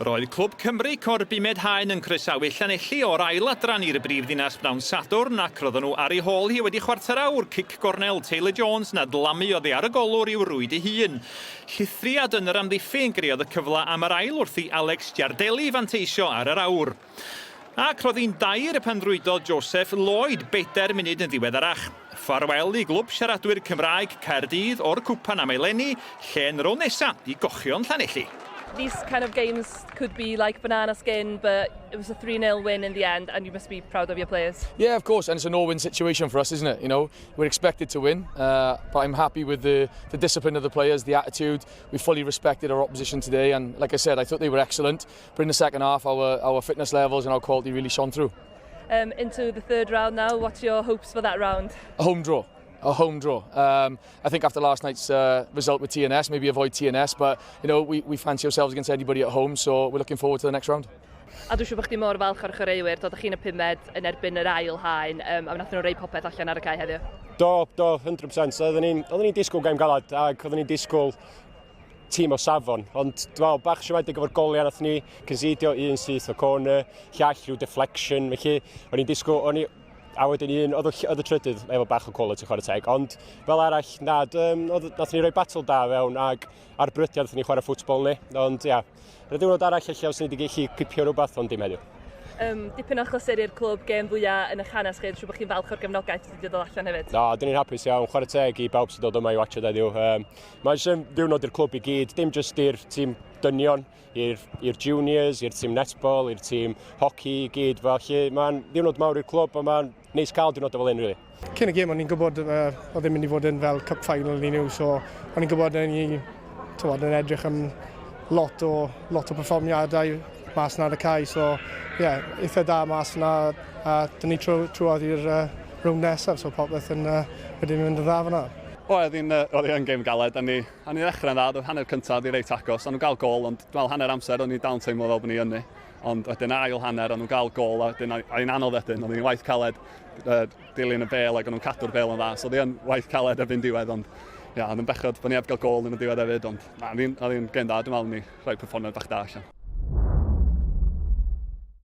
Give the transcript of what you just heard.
Roedd Clwb Cymru Cor Bumed Haen yn croesawu Llanelli o'r ail adran i'r brif ddinas bnawn Sadwrn ac roedden nhw ar ei hôl hi wedi chwarter awr, cic gornel Taylor Jones na dlamu oddi ar y golwr i'w rwyd ei hun. Llithriad yn yr amddiffyn greodd y cyfle am yr ail wrth i Alex Giardelli fanteisio ar yr awr. Ac roedd hi'n dair pan rwydodd Joseph Lloyd bedair munud yn ddiweddarach. Ffarwel i Glwb Siaradwyr Cymraeg Caerdydd o'r cwpan am eleni, lle yn rownd nesa i Gochion Llanelli. These kind of games could be like banana skin, but it was a 3-0 win in the end, and you must be proud of your players. Yeah, of course, and it's a no-win situation for us, isn't it? We're expected to win, but I'm happy with the discipline of the players, the attitude. We fully respected our opposition today, and like I said, I thought they were excellent. But in the second half, our fitness levels and our quality really shone through. Into the third round now, what's your hopes for that round? A home draw. A home draw. I think after last night's result with TNS, maybe avoid TNS, but we fancy ourselves against anybody at home, so we're looking forward to the next round. A dwi'n siŵr bod chdi mor falch o'r chwaraewyr, dod chi'n y pumed yn erbyn yr ail haen, a wnaethon nhw roi popeth allan ar y cae heddiw. Do, 100%. Oedden ni'n disgwyl gêm galad ac oedden ni'n disgwyl tîm o safon. Ond dwi'n meddwl, bach siomedig efo'r goliau nath ni concedio un syth o corner, llall rhyw deflection, felly o'n i'n disgwyl, o'n i, a wedyn un, oedd y trydydd efo bach o quality, chwarae teg, ond fel arall, na, oedd, nath ni roi battle da fewn ac ar brydiau nath ni chwarae ffwtbol ni, ond ia, ar y diwrnod arall ella os ni wedi gallu cipio rhywbeth, ond dim heddiw. Dipyn o achlysur i'r clwb, gêm fwyaf yn eich hanes chi, dwi'n siŵr bod chi'n falch o'r gefnogaeth sydd wedi dod allan hefyd. Na, dyn ni'n hapus iawn, chwarae teg i bawb sy'n dod yma i watchad heddiw. Mae'n jyst yn ddiwrnod i'r clwb i gyd, dim jyst i'r tîm dynion, i'r juniors, i'r tîm netball, i'r tîm hockey i gyd. Felly mae'n ddiwrnod mawr i'r clwb a mae'n neis cael diwrnod fel hyn, really. Cyn y gêm, o'n i'n gwybod oedd ddim mynd i fod yn fel cup final i nhw, so o'n i'n gwybod o'n i, tywod, yn edrych am lot o perfformiadau mas na ar y cae, so ie, yeah, eitha da mas na, a dyn ni trwodd i'r rownd nesaf, so popeth yn wedi mynd yn dda fyna. Oedd hi'n gêm galed, a ni ddechrau'n dda, oedd hanner cyntaf di reit agos, a nhw'n gael gol, ond dwi'n meddwl hanner amser o'n i dal yn teimlo fel bod ni ynni. Ond wedyn ail hanner, o'n nhw'n gael gol, a wedyn a hi'n anodd wedyn, oedd hi'n waith caled dilyn y bel ac o'n nhw'n cadw'r bel yn dda, so oedd hi'n waith caled erbyn diwedd, ond ia, oedd yn bechod bod ni heb gael gol yn y diwedd hefyd, ond na, oedd hi'n gêm dda, dwi'n meddwl ni rhoi perfformiad bach da allan.